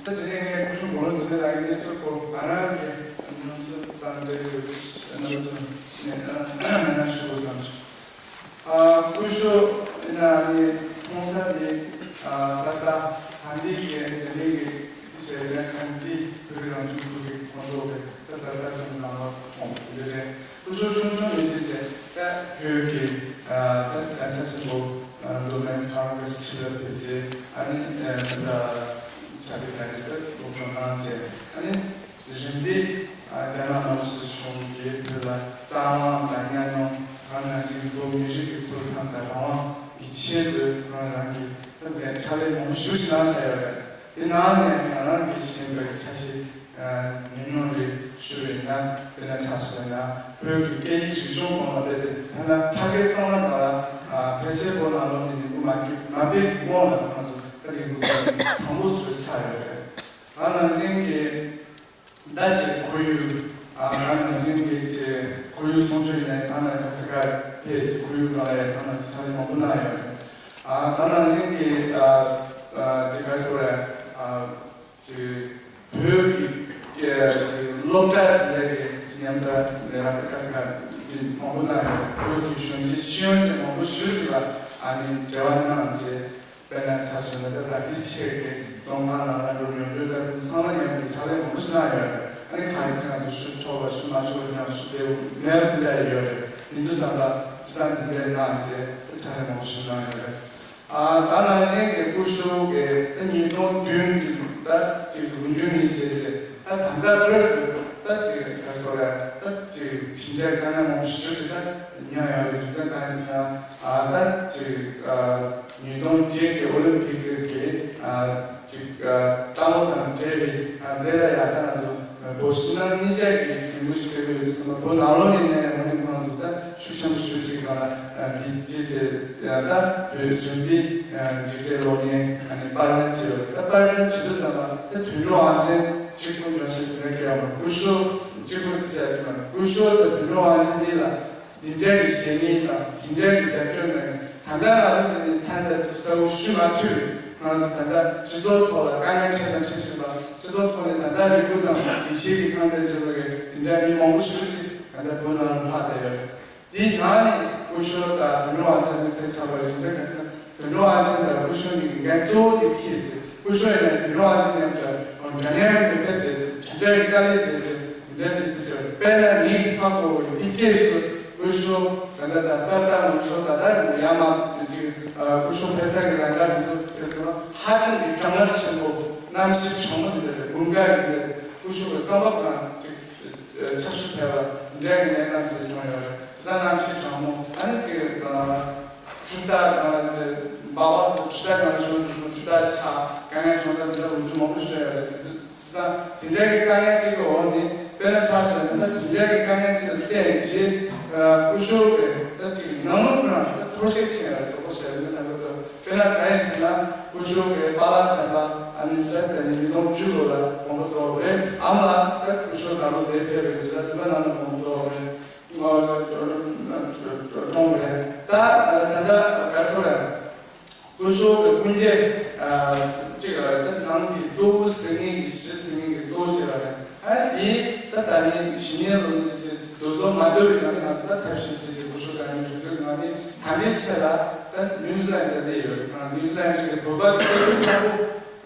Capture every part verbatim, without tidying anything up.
ད་དེ་ནས་ངས་སྐུ་ཞབས་མགོ་ལོག་འཛིན་གྲྭ་ལགས་ཀྱི་གནས་ཚུལ་སྐོར་ང་རང་གི་མྱོང་ཚོར་དང་འབྲེལ་ཡོད་རྣམ་ཚོ་ནས་ཞུ་དགོས་བསམ་བྱུང་། ཨ། སྐུ་ཞབས་ཡིན་ན་ནི་འཁྲུངས་ས་ནི་ཨ་གསར་རྟ་དང་འདི་གའི་དེ་ནས་ཀྱི་ཟེར་ནས་གངས་རྩེ་བོད་རིགས་རང་སྐྱོང་ཁུལ་གྱི་ཁོངས་གཏོགས་པའི་ད་གསར་རྟ་ཚོ་ནང་ལ་འཁྲུངས་པ་དེ་རེད། སྐུ་ཞབས་ཆུང་ཆུང་ནས་བྱས་ཙང་ད་བོད་ཀྱི་ཨ་ད་གདན་ས་ཆེན་པོ་མདོ་སྨད་ཁམས་དབང་ཆེན་ལ་ཕེབས་ཚེ་ཨ་ནི་ད་ཆ་བོད་ནང་ནས་ད་སློབ་སྦྱོང་གནང་ཚེ་ཨ་ནི། རིམ་པས་རྒྱ་ནག་དམར་པོ་སྲིད་གཞུང་གིས་བོད་ལ་བཙན་དབང་དང་གཉའ་གནོན། དེ་ནང་བཞིན་བོད་མི་རིགས་ཀྱི་ཐོབ་ཐང་དང་རང་དབང་གི་ཆེད་དུ་ཁོ་རང་རང་གི་ཕྲག་ལས་མང་པོ་ཞེ་པོ་ཅིག་གནང་བཞག་ཡོད་རེད། དེ་ནང་ནས་ང་རང་གིས་ཤེས་པའི་ཆ་ཤས་ཉུང་ཉུང་རེ་ཞུ་བ་ཡིན་ན། དཔེར་ན་ཆ་བཞག་ན་བོད་ཀྱི་སྐད་ཡིག་རིག་གཞུང་སྐོར་ལ་རྦད་དེ་ཐ་ན་ཕ་གིའི་གཙང་ལ་ནང་ལ་ཕལ་ཆེར་བོད་ནང་ལོགས་ནས་ལས་འགུལ་མ་སྐྱེས་མ་སྤེལ་གོང་ལ་ཁོ་རང་ཚོ་ད་ལས་འགུལ་དང་པོ་ཚུར་ཆགས་ཡོད་རེད། དེ་ནང་བཞིན་གྱི། ད་ཅིག་ཁོར་ཡུག་ཨ་ད་ནང་བཞིན་གྱི་ཅིག་ཁོར་ཡུག་སྲུང་སྐྱོབ་ཡིན་ནའི་ད་ནང་ག་ས་ག་ཕེབས་ཅིག་ཁོར་ཡུག་སྒང་ལ་ཡང་ད་ནང་ཅིག་ཕྱག་ལས་མང་པོ་གནང་ཡོད་རེད། ཨ་ད་ནང་བཞིན་གྱི་ཨ་ཨ་ཅིག་ག་རེ་ཟེར་རེད། ཨ་ཅིག་བོད་ཀྱི་ཀྱི་ཅིག་སློབ་གྲྭ་དེ་འདྲ་གི་མཉམ་དུ་ལས་ཀ་དེ་ག་ས་ག་གི་མང་པོ་གནང་ཡོད་རེད། བོད་ཀྱི་གཞོན་སྐྱེས་ཤེས་ཡོན་ཅན་མང་པོ་ཞེ་པོ་ཅིག་ལ་ཨ་ནི་འབྲེལ་བ་གནང་བྱས། དཔེར་ན་ཆ་བཞག་ན་ད་ལྟ་འདི་ཆེད་ཀྱི་བཙོན་ཁང་ནང་ལ་འགྲོ་མྱོང་རྒྱུ་ད་དུང་ཚང་མ་མཉམ་དུ་ཕྱག་ལས་མང་པོ་ཞིག་གནང་ཡོད་རེད། ཨ་ནི་ཁ་ཡི་ཚེ་ང་ཚོ་ཤུགས་ཆོག་པ་ཤུགས་མ་ཆོག་པ་ཡིན་ན་ཤུགས་བདེ་པོ་མེད་པ་འདི་འདྲ་ཡོད་རེད། ཡིན་དུས་ཙམ་པ་ཅི་ཙམ་འདི་འདྲའི་གནང་བྱས་ད་ཕྱག་ལས་མང་པོ་ཞིག་གནང་ཡོད་རེད། ཨ་ད་ནང་བཞིན་གྱི་སྐུ་ཞབས་ཀྱི་ད་ཉིས་སྟོང་བདུན་གྱི་ད་ཅིག་ལོ་མཇུག་ནས་བྱས་རྗེས་ད་ད་ལྟ་བར་དུ་ད་ཅིག་ག་རེ་ཟེར་རེད། ད་ཅིག་དེ་འདྲའི་དཀའ་ངལ་མང་པོ་ཞིག་ད་མྱོང་ཡོད་རེད། རྒྱུ་མཚན་གང་ཡིན་ཟེར་ན་ཨ་ད་ཅིག་ཨ། ཉིས་སྟོང་བརྒྱད་ཀྱི་ཨོ་ལིམ་ཕིག་གི་ཨ་ཅིག་ཨ་ལྟ་ལོ་དང་འབྲེལ་བའི་ཨ་དེ་ལ་ཡང་ད་ང་ཚོ་བོད་ཕྱི་ནང་གཉིས་ཆ་གི་ལས་འགུལ་ཞིག་སྤེལ་གྱི་ཡོད་དུས་ཙམ་པ་བོད་ནང་ལོགས་ནས་ནས་འོ་ནི་ཁོ་རང་ཚོ་ད་ཤུགས་ཆེན་པོ་ཞེ་པོ་ཅིག་གི་སྒང་ལ་ཨ་འདི་ཅི་ཅི་ད་བོད་བྱོན་པའི་ཨ་འཇིགས་བྲལ་གློག་བརྙན་ཨ་ནི་པར་ལེན་བྱས་ཡོད། ད་པར་ལེན་བྱེད་དུས་ཙམ་པ་ད་དོན་གྲུབ་དབང་ཆེན་གཅིག་པུ་འབྱོར་ཆེན་དོན་གྲུབ་ཀྱི་ཡང་སྐུ་ཞབས་གཅིག་པུ་ཅི་བྱ་དུས་མ་སྐུ་ཞབས་ད་དོན་གྲུབ་དབང་ཆེན་འདི་ལ། འདི་འདྲའི་གི་བྱས་ཉེས་དང་འདི་འདྲའི་གི་རྒྱབ་སྐྱོར་གནང་ནས་ད་ལྟ་ང་ཚོ་འདི་ནས་ཚན་རིག་གསར་བུ་ཞུ་མ་ཐུབ་པའི་ང་ཚོ་ད་ལྟ་སྤྱི་ཚོགས་ཐོག་ལ་དཀའ་ངལ་འཕྲད་དང་འཕྲད་བཞིན་པ། སྤྱི་ཚོགས་ཐོག་ནས་ད་ལྟ་རེ་སྐུལ་དང་ཡིད་ཆེས་ཀྱི་ཁ་གཏད་བྱེད་པ་གི་འདི་འདྲའི་མི་མང་པོ་ཞེ་པོ་ཅིག་ད་ལྟ་བོད་ནང་ལ་ལྷག་བསྡད་ཡོད་རེད། དེའི་ནང་ནས་སྐུ་ཞབས་དང་དོན་གྲུབ་དབང་ཆེན་དམིགས་བསལ་ཆགས་པ་ཡི་རྒྱུ་མཚན་གང་ཡིན་ཟེར་ན། དོན་གྲུབ་དབང་ཆེན་དང་སྐུ་ཞབས་གཉིས་ཀྱི་འགན་གཙོ་བོ་དེ་འཁྱེར་ཚེ་སྐུ་ཞབས་ཡིན་ན་དོན་གྲུབ་དབང་ཆེན་མཉམ་དུ་འདྲ་མཉམ་དུ་ཕེབས་པའི་དེ་འདྲའི་དཀའ་ལས་མཛད་ཚེ་འདི་འདྲ་ཞིག་ཏུ་བྱུང་། དཔེར་ན་ངའི་ཧ་གོ་བའི་དེ་སྐད་སུ་སྐུ་ཞབས་ད་ལྟ་ད་གསར་དར་ངོ་ཤོག་ད་ལྟ་ཡ་མ་ཅིག་སྐུ་ཞབས་ཕེབས་ས་གི་ལམ་ཁ་དེ་ཚོ་དེ་ཚོ་ཧ་ཅང་གི་གྲང་ངར་ཆེན་པོ་གནམ་གཤིས་གྲང་མོ་དེ་འདྲ་རེད། དགུན་ཁ་གི་དེ་འདྲ་རེད། སྐུ་ཞབས་ཀྱི་རྐང་པ་གང་ཅིག་ཆར་ཞུ་ཕེབས་པ་འདྲའི་གནས་སྟངས་དེ་བྱུང་ཡོད་རེད། དེང་སང་གནམ་གཤིས་གྲང་མོ་ཨ་ནི་ཅིག་ཆུ་རྟགས་ཨ་ཅིག་འབབ་པ་སོགས་ཆུ་རྟགས་གང་བྱུང་དུས་སུ་ཆུ་རྟགས་ཆག་དཀའ་ངལ་བྱུང་སྟངས་དེ་འདྲ་ལོ་རྒྱུས་མང་པོ་ཤོད་ཡོད་རེད། དེང་སང་དེ་འདྲའི་གི་དཀའ་ངལ་ཅིག་གི་འོག་ནས་དཔེར་ན་ཆ་བཞག་ན་ད་དེ་འདྲའི་གི་དཀའ་ངལ་ཅིག་ལ་བརྟེན་བྱས་སྐུ་ཞབས་ཀྱི་ད་ཅིག་ནང་མི་ཁོ་རང་ད་ཐོར་ཞིག་ཕྱིན་ཡོད་རེད། དོ་པོ་བྱས་ཡོད་མེད་ད་གོ་ཐོར། དཔེར་ན་གང་ཡིན་ཟེར་ན་སྐུ་ཞབས་ཀྱི་པཱ་ལགས་དམ་པ་ཨ་ནི་ད་ལྟ་ཉིས་སྟོང་བཅུ་ལོ་ལ་དགོངས་པ་རྫོགས་པ་རེད། ཨ་མ་ལགས་ད་སྐུ་ཞབས་ནང་ལོགས་ནས་ཕེབས་པའི་རྗེས་ལ་འདུས་པ་ནང་ལ་དགོངས་པ་རྫོགས་པ་རེད། ཨ་གྲོངས་པ་རེད། ད་ད་ལྟ་ག་རེ་ཟེར་རེད། སྐུ་ཞབས་ཀྱི་སྐུ་འགྱེད་ཨ་གཅིག་རེད། ད་ནང་གི་གཙོ་བོ་ཟེར་མཁན་གྱི་གཞི་ཟེར་མཁན་གྱི་གཙོ་བོ་གཅིག་རེད། ཨ་དེ་ད་ད་ནི་ཞི་གནས་ལོ་ནི་ཟེར་གྱི་འདུ་འཛོམས་མ་འདོར་བའི་ནང་ནས་ང་ཚོ་ད་ཐབས་ཤེས་བྱས་ཏེ་སྐུ་ཞབས་དང་ཡང་འགྲིག་འགྲིག་ངང་ནས་ད་ལྟའི་ཆེད་ལ་ད་ནིའུ་ཛི་ལན་ཌ་སླེབས་ཡོད་རེད། ང་ནིའུ་ཛི་ལན་ཌ་གི་བོད་པ་གི་སྐད་ཡིག་མཐོ་པོ་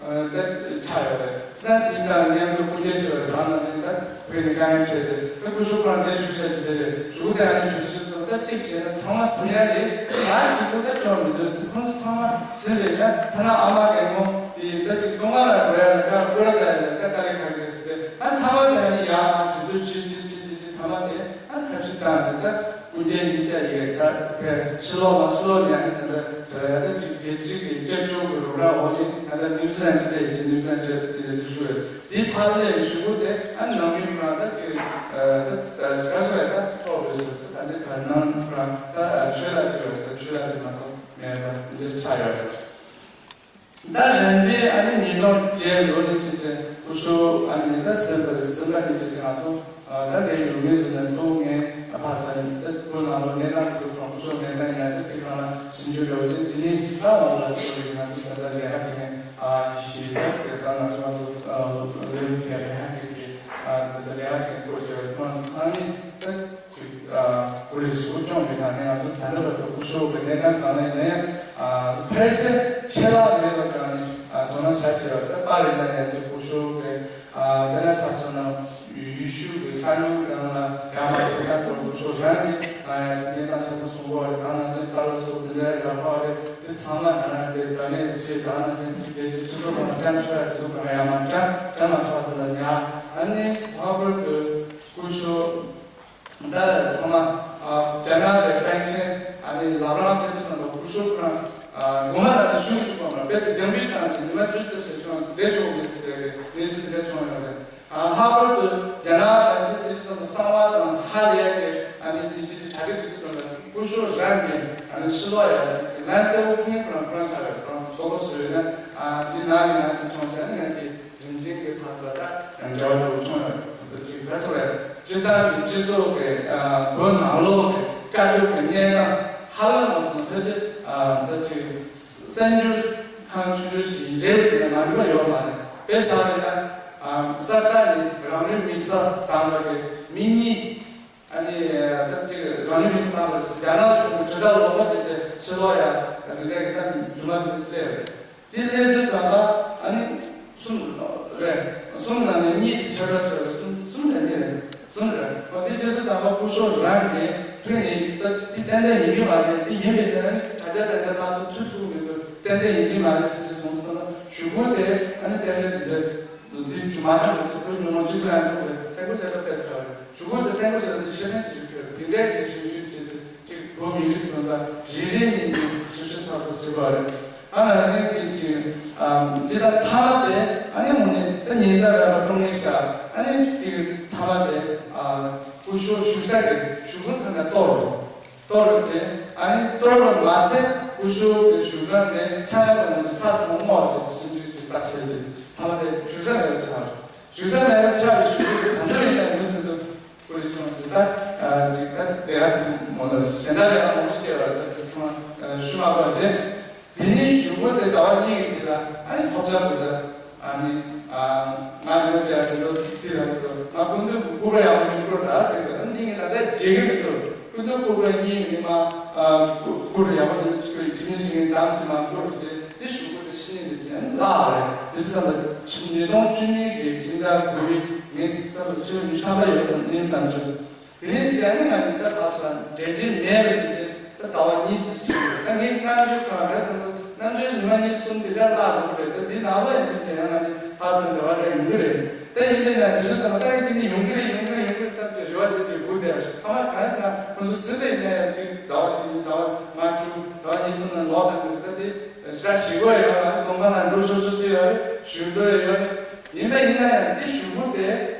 ད་ཆགས་ཡོད་རེད། ས་དེ་དང་མཉམ་དུ་སྐུ་མཇལ་བྱས་པ་རེད། ད་ནང་བཞིན་ད་བོད་ནས་དཀའ་ངལ་འཕྲད་ཚེ་ད་སྐུ་ཞབས་ཁོ་རང་འདིར་བཞུགས་བྱས་ཀྱི་དེ་རེད། གཞུག་དེ་ཨ་ནི་གྲོས་བསྡུར་བྱས་སོང་། ད་གཅིག་བྱས་ན་ཚང་མ་ཟིན་ཡ་རེད། ང་གཅིག་པུ་ད་སྐྱོན་མི་འདུག་ཁོང་ཚོ་ཚང་མ་ཟིན་རེད་ན། ཐ་ན་ཨ་མ་རྒན་མོ་དེ་ད་ཅིག་བཙོན་ཁང་ལ་འགྲོ་ཡ་ལ་ད་སྐོར་ར་བྱ་ཡ་ལ་ད་ད་རེས་ག་གི་ཟེར། ཨ་མཐའ་མ་དེ་ཨ་ནི་ཡར་མར་གྲོས་བསྡུར་བྱེད་བྱེད་བྱེད་བྱེད་བྱེད་མཐའ་མ་དེ་ཨ་ཐབས་ཤེས་བཏང་ཟིན། ད་སྐུ་མཇལ་གཉིས་ཆ་ཡི་ད་ཕར་ཕྱི་ལོགས་ལ་ཕྱི་ལོགས་ནས་ཨ་ནི་ད་ད་ད་ཅིག་རྒྱལ་སྤྱི་གི་སྐྱབས་བཅོལ་གྱི་རོགས་རམ་འོག་ནས་ད་ད་ནིའུ་ཛི་ལན་ཌ་དེ་བྱེད། ནིའུ་ཛི་ལན་ཌ་དེ་བྱེད་ཞུ་ཡོད། དེ་ཕར་སླེབས་གཞུག་གུ་དེ་ཨ་ནང་མི་ཁོ་རང་ད་ཅིག་ད་ད་ག་རེ་ཟེར་ད་ཐོབ་རེད་ཟེར། ད་འདི་ག་ནང་ཁོ་རང་ད་ཆོས་ལ་ཅིག་རེད་ཟེར། ཆོས་ལ་འདི་མ་གཏོགས་མེད་པ་འདི་ཆགས་ཡོད་རེད། ད་རིམ་པས་ཨ་ནི་ཉིས་སྟོང་བརྒྱད་ལོ་ནས་བྱས་ཙང་སྐུ་ཞབས་ཨ་ནི་ད་སེམས་པ་སེམས་པ་ནས་བྱས་ཙང་ང་ཚོ་ད་ལས་ཡོད་མེད་ཟེར་ན་གཙོ་བོ་ངས་ཕར་ཚུར་ད་བོད་ནང་ལོགས་གནས་སྟངས་དེ་ཚོ་ཁོང་སྐུ་ཞབས་གནས་སྟངས་ཡིན་ན་ད་དེ་གང་ལ་ཞིབ་འཇུག་རེ་བ་ཅིག་དེ་ནས་ད་འོག་ལ་ཚོ་ཡིན་ང་ཚོ་ད་ལྟ་ལས་ཀ་བྱེད་མཁན་ཨ་ཡེ་ཤེས་ད་དེ་ད་ང་ཚོ་ང་ཚོ་ སྐུ་ཞབས་ཀྱི་གནས་སྟངས་གང་ལ་ཡིན་ན་ཡང་ཕལ་ཆེར་ཆད་ལྷག་མེད་པ་གང་ནས་དོ་སྣང་བྱ་ཆེ་བ་ད་པར་ཡིན་ན་ཡང་ཅིག་སྐུ་ཞབས་ཀྱི་དཔེར་ན་ཆ་བཞག་ན་ཡུལ་ཤུལ་གྱི་ས་ཡོམ་གང་ལ་གང་ལ་དེ་ལྟར་དུ་སྐུ་ཞབས་རང་གི་གནས་སྟངས་ཆ་ཚང་གསུང་གོ་བ་རེད། ད་ནང་བཞིན་པར་ལ་སོགས་དེ་འདྲའི་རག་པ་རེད། དེ་ཚང་མ་ང་རང་གི་ད་ནས་ཆེད་ད་ནང་བཞིན་ཅིག་རྒྱལ་སྤྱིའི་སྤྱི་ཚོགས་ནང་བཀྲམ་ཆོག་ཡ་དེ་ཚོ་གང་ཡང་མ་བཀྲམ་བཀྲམ་མ་ཆོག་དེ་ལ་ཉར། ཨ་ནི་ལྷག་པར་དུ་སྐུ་ཞབས་ད་ཐོག་མ་རྒྱ་ནག་གི་པཎ་ཆེན་ཨ་ནི་ལབ་རང་ཕེབས་དུས་ཙམ་པ་སྐུ་ཞབས་ཁོ་རང་དགོང་མོ་ལ་ནི་བཞུགས་བཅུག་པ་མ་རེད། དཔེ་དེ་འཇམ་རིག་དང་དེ་ཉི་མ་བཅུ་ཙམ་ཞིག་ཁོང་བསྡད་ཆོག་མེད་ཟེར་གི་གནས་ཚུལ་དེ་འདྲ་བྱུང་ཡོད་རེད། ལྷག་པར་དུ་རྒྱ་ནག་པཎ་ཆེན་དེ་ཚོ་གསང་བ་དང་ཧ་ལས་ཀྱི་ཨ་ནི་དེ་ཅིག་གྲ་སྒྲིག་ཅིག་ཙམ་ལ་སྐུ་ཞབས་རང་གིས་ཨ་ནི་ཕྱི་ལོགས་ཡ་ཅིག་ཅིག་ལན་གསལ་པོ་ཕུལ་མཁན་ཁོ་རང་ཁོ་རང་ཆགས་ཡོད་རེད། ཁོ་རང་དོགས་པ་བྱས་ཡོད་ན་འདི་ནང་ནས་ང་འདི་བྱུང་ཟེར་ན་ང་གི་རིམ་བྱོན་གྱི་ལྷ་ས་ད་འབྲེལ་བ་ཡོད་བྱུང་ཡོད་རེད། དེ་ཅིག་ད་སོ་རེད། སྤྱི་བཏང་གི་སྤྱི་ཚོགས་ཀྱི་བོད་ནང་ལོགས་ཀྱི་དཀའ་སྡུག་གི་གནས་སྟངས་ཧ་ལམ་མ་སོང་ན་ཕལ་ཆེར་ད་ཅིག་གསར་འགྱུར་ཁང་ཆུང་ཆུང་ཞིག་རེད་ཟེར་ན་མ་འགྲིག་པ་ཡོད་མ་རེད། དཔེ་བཞག་པ་ཡིན་ན། ཨ། གསར་རྟགས་ནི་རང་ལུས་མེ་སྲེག་བཏང་བ་གི་མི་གཉིས། ཨ་ནི་ད་ཅིག་རང་ལུས་མེ་སྲེག་བཏང་བ་རེད་ཟེར། རྒྱ་ནག་གཞུང་གི་དྲིལ་བསྒྲགས་ལོག་པ་བྱས་ཚེ་ཕྱི་ལོགས་ཡ་ད་དེ་འདྲའི་གི་ད་རྫུན་མ་དེ་འདྲ་སླེབས་རེད། དེ་སླེབས་དུས་ཙམ་པ་ཨ་ནི་གསུམ་རེད། གསུམ་ནང་ནས་གཉིས་དེ་ཁྱབ་བསྒྲགས་བྱས་པ་རེད། གསུམ་གསུམ་རེད། གཉིས་རེད། གསུམ་རེད། འོ་དེ་བྱས་དུས་ཙམ་པ་སྐུ་ཞབས་རང་གིས་ཕེབས་ནས་ད་དེ་ཏན་ཏན་ཡིན་གྱི་མ་རེད། དེ་ཡིན་པའི་ནང་ནས་དྲ་རྒྱ་དེ་འདྲ་ཕར་ཚུར་མཐུད་ཐུབ་མི་འདུག་ཏན་ཏན་ཡིན་གྱི་མ་རེད་ཟེར་གསུངས་ཙང་ཞུ་སྒོ་དེ་ཨ་ནི་ཏན་ཏན་དེ་འདྲ་འདི་མ་བྱུང་བ་ཞིག་བོད་མི་མང་སྤྱི་འཐུས་ལྷན་ཚོགས་ཀྱི་སེམས་ཁུར་བྱས་པ་ཕེབས་ཚར་བ་རེད། ཞུ་སྒོ་དེ་སེམས་ཁུར་བྱས་ཏེ་ཕྱིར་འཐེན་བྱེད་རྒྱུ་ཕེབས་དེ་འདྲའི་གི་ཞིབ་འཇུག་བྱས་ཚེ་གཅིག་བོད་མི་རིགས་དོན་དག་རེ་རེ་གཉིས་གཉིས་ཞིབ་ཞིབ་ཚགས་ཚགས་བྱེད་པ་རེད། ཨ་ནང་བཞིན་གྱི་གཅིག་འདི་ལ་མཐའ་མ་དེ་ཨ་ནི་མོ་ནི་ད་ཉིན་རྩ་བའི་ཀྲོང་ངེར་བཞག་ཨ་ནི་གཅིག་མཐའ་མ་དེ་སྐུ་ཞབས་བཞུགས་ས་གི་བཞུགས་ཁང་ཁ་ན་གཏོར་རོ། གཏོར་རོ་བྱས། ཨ་ནི་གཏོར་རོ་མ་ཚད་སྐུ་ཞབས་ཀྱི་བཞུགས་ཁང་གི་ཚང་ལ་ང་ཚོ་ས་ཚང་མ་སྔོག་རོ་བྱས་ཏེ་ཞིབ་འཇུག་ཅིག་ད་བྱས་ཟིན་མཐའ་མ་དེ་བཞུགས་ས་མེད་པ་ཆགས་རོ། བཞུགས་ས་མེད་པ་ཆགས་པའི་ཞུ་རྒྱུ་དེ་ད་དུང་ཡིན་ན་མུ་མཐུད་དུ་ཀུ་རེ་ཆུང་ཅིག་ད་ཅིག་ད་དེ་ག་དེ་མོ་ལ་གཞན་དག་ལས་ཀ་མང་པོ་ཞིག་བྱས་པ་རེད། ད་དེ་ཚང་མ་ཞུ་མ་དགོས་བྱས། དེ་ནས་ཞུ་སྒོ་དེ་ཟླ་བ་གཉིས་ཀྱི་རྗེས་ལ་ཨ་ནི་ཐོབ་ཆ་དགོས་ས། ཨ་ནི་ང་རེ་བ་བྱས་རེ་ལོ་དེ་ལ་རེ་ལོ་ང་སྐུ་མདུན་གྱི་སྐུ་པར་ཡག་པོ་ཉོ་དགོས་རེད་ཟེར་གི་ཨ་ནི་འདི་ངས་ད་ལྟ་བརྗེད་གི་མི་འདུག་སྐུ་མདུན་སྐུ་པར་གཉིས་ནི་མ་སྐུ་པར་ཡག་པོ་དེ་ནི་ཅི་ཅི་ནས་ཞིག་ངས་འདམ་ཅི་མ་དགོས་རེད་ཟེར། དེ་ཞུ་སྒོ་དེ་ཕྱི་ཉིན་དེ་ཚན་ལགས་རེད། དེ་བསམ་པ་ཉིས་སྟོང་བཅུ་གཉིས་ཀྱི་སྤྱི་ཟླ་དགུ་པའི་ངའི་བསམ་པ་ཕྱི་ལོ་ཉི་ཤུ་ཐམ་པ་ཡོད་བསམ་ཡིན་བསམ་བྱུང་། དེ་ནས་ཅི་ཡང་ནི་ང་གཉིས་ད་བབས་ས་འབྲེལ་འདྲིས་མེད་པ་ཅི་ཅི་ད་ཟླ་བ་གཉིས་ཙམ་ཕྱིན་ད་ངས་རྣམ་དཔྱོད་ཁོ་རང་རེད་བསམ་ད་རྣམ་དཔྱོད་ཉི་མ་གཉིས་གསུམ་དེ་འདྲ་བརླག་འགྲོ་གི་རེད། ད་འདི་ནང་ལོགས་ཡང་དེ་དེ་རང་ང་གཉིས་ཕར་ཚུར་འབྲེལ་བ་རེ་ཡོང་གི་རེད། ད་ཡིན་པས་ན་དེ་ཚོ་ཚང་མ་ད་ཡིན་ཅི་ནི་ཡོང་གི་རེད་ཡོང་གི་རེད་ཡོང་གི་རེད་བསམ་གྱི་རེ་བ་དེ་ཅིག་སྒུག་བསྡད་ཡོད་ཞིག་ཐ་མ་གང་ཟེར་ན་ཁོང་ཚོ་སྲིད་པའི་ནས་ཅིག་ཟླ་བ་གཅིག་གཉིས་ཟླ་བ་ལྔ་དྲུག་ཟླ་བ་གཉིས་གསུམ་ནང་ལོག་བཏང་གི་རེད། ད་དེ་ཞག་ཞིག་གོ་ཡོད་རེད། རྫོང་ཁ་ལ་འགྲོ་ཆོག་ཆོག་ཅི་ཡོད་རེད། ཞུ་འདོད་ཡོད་རེད། ཡིན་པས་ཡིན་ན་ཡང་དེ་ཞུ་སྒོ་དེ་